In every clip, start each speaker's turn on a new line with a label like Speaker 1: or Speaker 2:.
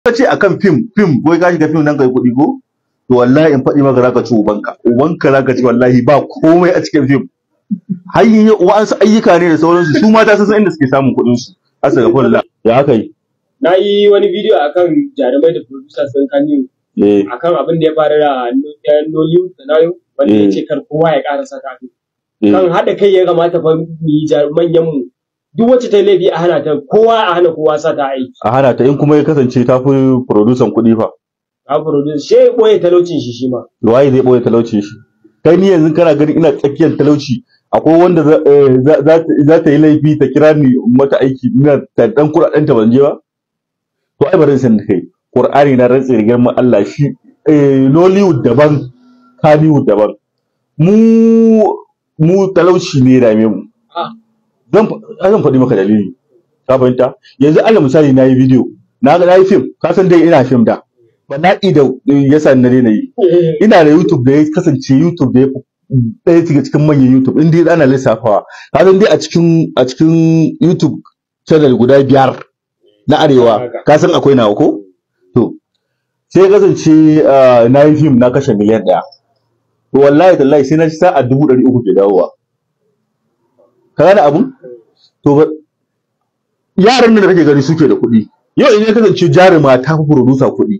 Speaker 1: Ka ce akan fim fim wai ka shiga fim nan kai kuɗi ko? To wallahi in faɗi maka zaka ci ubanka. Ubanka zaka ci wallahi, ba komai a cikin fim. Har yi wa'ansu ayyuka ne da sauransu, su mata sun san inda suke samun kuɗin su. Astagfirullah. Ya aka yi?
Speaker 2: Na yi wani bidiyo akan jarumai da producers ɗin Kannywood akan abin da ya faru da Nollywood da Nayo, wanda ya ce kar kowa ya ƙara saka fim. Kan haɗa kai ya kamata fa mu yi manyan mu, duk wacce ta yi laifi a hana ta, kowa a hana kowa sa ta aiki.
Speaker 1: A hana ta, in kuma ya kasance ta fi producer kuɗi fa?
Speaker 2: A producer sai ya ɓoye talaucin shi shi ma.
Speaker 1: Waye zai ɓoye talaucin shi? Kai, ni yanzu kana ganin ina tsakiyar talauci, akwai wanda za ta yi laifi ta kira ni mata aiki, ina ta dan kuɗaɗen ta ban je ba? To ai bari in san da kai, Qur'ani na rantse da girman Allah, shi Nollywood daban, Kannywood daban. Mu talauci ne ya dame mu. Zan faɗi maka dalili, ka fahimta? Yanzu alal misali, na yi bidiyo, na ga na yi film, ka san dai ina film da bala'i da yasa na daina yi. Ina da YouTube da ya kasance YouTube da ya fi ɗaya daga cikin manyan YouTube in dai ana lissafawa, ka san dai a cikin YouTube channel guda biyar na arewa, ka san akwai nawa ko? To sai ya kasance na yi film, na kashe miliyan 1. To wallahi tallahi sai na ci sa'a 300,000 ke dawowa. Ka gane abun? To yaran nan da kake gani suke da kuɗi yau, in ya kasance jaruma ta fi producer kuɗi,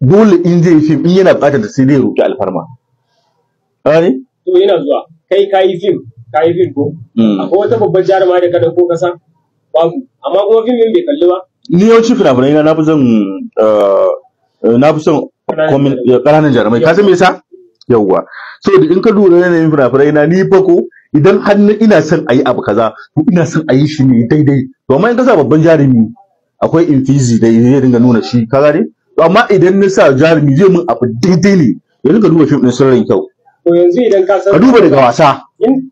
Speaker 1: dole in zai yi film, in yana buƙatar ta, sai dai ya roƙi alfarma. Ka gane?
Speaker 2: To ina zuwa, kai ka yi film, ka yi film ko? Akwai wata babbar jaruma da ka ɗauko kasa? Babu, amma kuma fim ɗin bai kalli ba.
Speaker 1: Ni yawanci fina-finai na na fi son ƙananan jarumai. Ka san me yasa? Yawwa, saboda in ka lura yanayin fina-finai na, ni fa ko idan har ina son a yi abu kaza, to ina son a yi shi ne daidai. To amma in ka sa babban jarumi, akwai infizi da zai dinga nuna shi, ka gane? To amma idan na sa jarumi, zai mun abu daidai ne. Yanzu ka duba fim ɗin Sirrin Kyau.
Speaker 2: To yanzu idan ka san
Speaker 1: Ka duba Daga Wasa,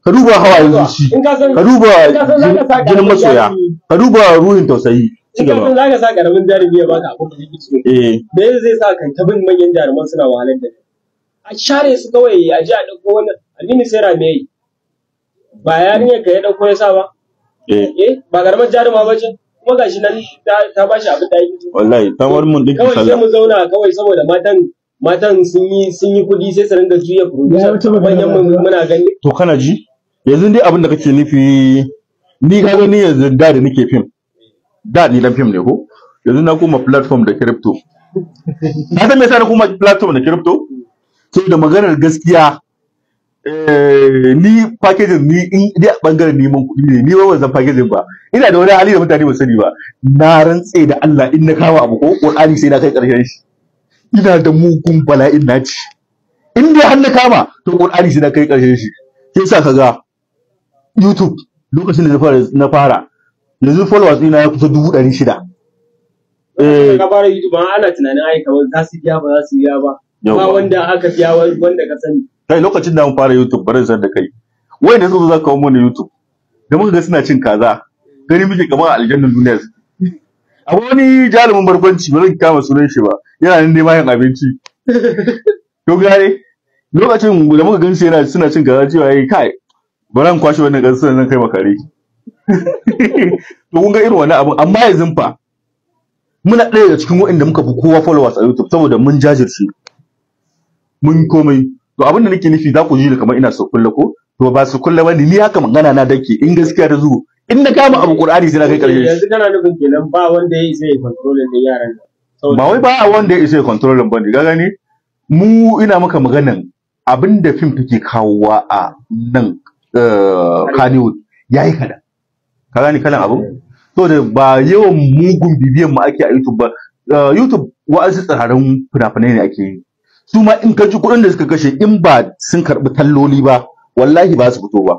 Speaker 1: ka duba Hawayen Zuci,
Speaker 2: in ka san
Speaker 1: ka duba
Speaker 2: in ka san zaka sa
Speaker 1: Jinin
Speaker 2: karamin
Speaker 1: Masoya,
Speaker 2: jarumi,
Speaker 1: ka duba Ruhin Tausayi. Ci
Speaker 2: in ka
Speaker 1: gaba.
Speaker 2: san zaka sa karamin jarumi ya baka abin da kake so, me zai sa kan ta bin manyan jaruman suna wahalar da kai? A share su kawai, a ji a ɗauko wannan Aminu Saira. Me yi ba yarinyar ka ya ɗauko ya sa ba? Eh, ba karamar jaruma ba ce, kuma gashi nan ta bashi abin da yake so.
Speaker 1: Wallahi ta war mun dinki
Speaker 2: Kawai sai
Speaker 1: sallah.
Speaker 2: mu zauna kawai saboda matan sun yi kuɗi, sai su ringa juya
Speaker 3: Ya
Speaker 2: producer
Speaker 3: wata magana
Speaker 2: manyan mu
Speaker 3: ba.
Speaker 2: Muna gani.
Speaker 1: To kana ji, yanzu dai abin da kake nufi, ni ka gani yanzu da nake fim da, ni dan fim ne ko? Yanzu na koma platform da crypto. Ka san me yasa na koma platform da crypto? Saboda maganar gaskiya, ni packaging, ni in dai a bangaren neman kuɗi ne, ni ba ban san packaging ba. Ina da wani hali da mutane ba sani ba. Na rantse da Allah, in na kama abu ko, Qur'ani sai na kai ƙarshen shi. Ina da mugun bala'in naci. In dai har na kama, to Qur'ani sai na kai ƙarshen shi. Sai sa kaga YouTube lokacin da na fara, yanzu followers ɗina ya kusa 600,000.
Speaker 2: Ka fara YouTube ana tunanin ai kamar za su biya, ba za su biya ba. Ba
Speaker 1: Yawwa.
Speaker 2: wanda aka biya wanda ka sani.
Speaker 1: Kai, lokacin da mun fara YouTube, bari san da kai, wai da suka zo za ka kawo mana YouTube, da muka ga suna cin kaza, gani muke kamar a aljannan duniya suke. Akwai wani jarumin barkwanci, ba zan kama sunan shi ba, yana nan neman yin abinci. To gane, lokacin da muka gan shi yana suna cin kaza, cewa yayi, "Kai, bari an kwashe wannan ƙasar nan kai makare." To kun ga irin wannan abun. Amma yanzu fa muna ɗaya daga cikin waɗanda muka fi kowa followers a YouTube, saboda mun jajirce, mun komai. To abin da nake nufi, za ku ji da kamar ina so kulle ko? To ba su kulle bane, ni haka magana na dake. In gaskiya ta zo, in na kama abu, Qur'ani sai na kai karshen shi.
Speaker 2: Yanzu kana nufin kenan ba wanda ya isa ya control din yaran nan?
Speaker 1: Ba wai ba wanda ya isa ya control ba ne. Ka gani, mu ina maka maganan abin da fim take kawowa a nan Kannywood yayi kadan. Ka gani kalan abin? To da ba yawan mugun bibiyan mu ake a YouTube ba. YouTube wa'azi tsararrun fina-finai ne ake yi. Su ma in ka ji kuɗin da suka kashe, in ba sun karɓi talloli ba, wallahi ba su fito ba.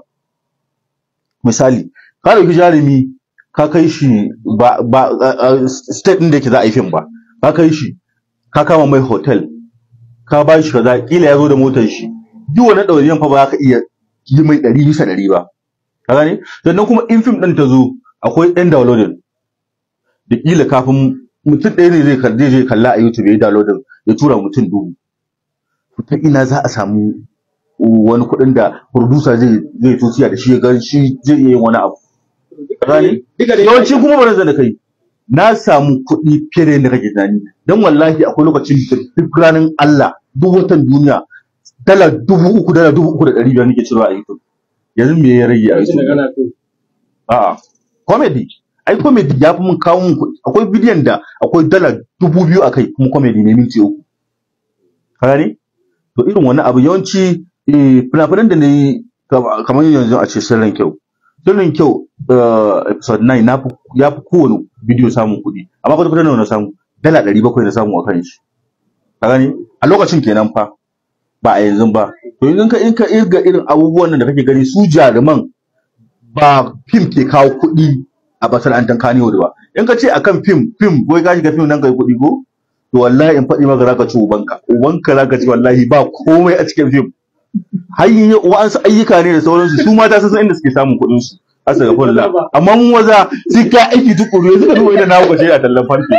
Speaker 1: Misali, ka ɗauki jarumi, ka kai shi ba state ɗin da yake za a yi fim ba, ka kai shi, ka kama mai hotel, ka ba shi kaza, kila ya zo da motar shi, duk wannan ɗawainiyan fa ba za ka iya yi mai 100% ba. Ka gane? Sannan kuma in fim ɗin ta zo, akwai ɗan downloading da kila kafin mutum ɗaya ne zai je kalla a YouTube, ya yi downloading, ya tura mutum 1000. Ta ina za a samu wani kuɗin da producer zai tusiya da shi, ya ga shi zai iya yin wani abu? Ka gane?
Speaker 2: Duka dai
Speaker 1: Yawanci kuma ba zan da kai Na samu kuɗi fiye da yadda kake tunani, don wallahi akwai lokacin da duk ranar Allah, duk watan duniya, $3,000, $3,500 nake cirewa a YouTube. Yanzu me ya rage a
Speaker 2: Lokacin da
Speaker 1: YouTube?
Speaker 2: kana fim.
Speaker 1: A'a, comedy. Ai comedy ya fi mun kawo mun kuɗi. Akwai bidiyon da akwai $2,000 a kai, kuma comedy ne minti 3. Ka gane? To irin wani abu yawanci fina-finan da na yi, kamar yanzu a ce Sirrin Kyau. Sirrin Kyau episode 9 na fi, ya fi kowane bidiyo samun kuɗi. Amma kwata-kwata nawa na samu? $700 na samu a kan shi. Ka gane? A lokacin kenan fa, ba a yanzu ba. To yanzu in ka irga irin abubuwan nan da kake gani, su jaruman ba fim ke kawo kuɗi a masana'antar Kannywood ba. In ka ce akan fim wai ka shiga fim nan kai kuɗi ko? To wallahi in faɗi maka, zaka ci ubanka. Ubanka zaka ci wallahi, ba komai a cikin fim. Har yi wa'ansu ayyuka ne da sauransu, su mata sun san inda suke samun kuɗin su. Astagfirullah. Amma mu maza sai ka aiki tukuru, yanzu ka duba inda na hukace a tallan famfe.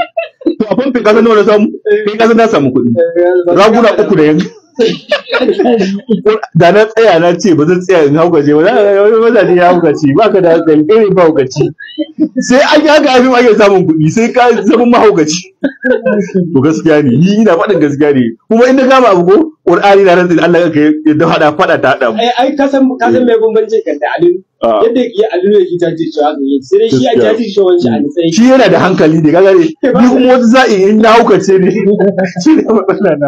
Speaker 1: To a famfe ka san nawa na samu? Kai ka san na samu kuɗi. Raguna uku da yanzu. Da na tsaya na ce ba zan tsaya in haukace ba, za ka ga wani mazaje ya haukace, ba ka da hankali, kai ne ba haukaci. Sai an yi haka abin ake samun kuɗi, sai ka zama mahaukaci. To gaskiya ne, ni ina faɗin gaskiya ne. Kuma in na kama abu ko, Qur'ani na rantsi da Allah ka yadda hada faɗa ta haɗa mu.
Speaker 2: Ai ka san me bambancin kan da Aliyu? Yadda ya Aliyu yake jajircewa haka yake, sai dai shi a
Speaker 1: Gaskiya.
Speaker 2: jajircewan shi a nitsaye.
Speaker 1: Shi yana da hankali ne, ka gane? Ni kuma wata za'i in na haukace ne. Shi ne matsala na.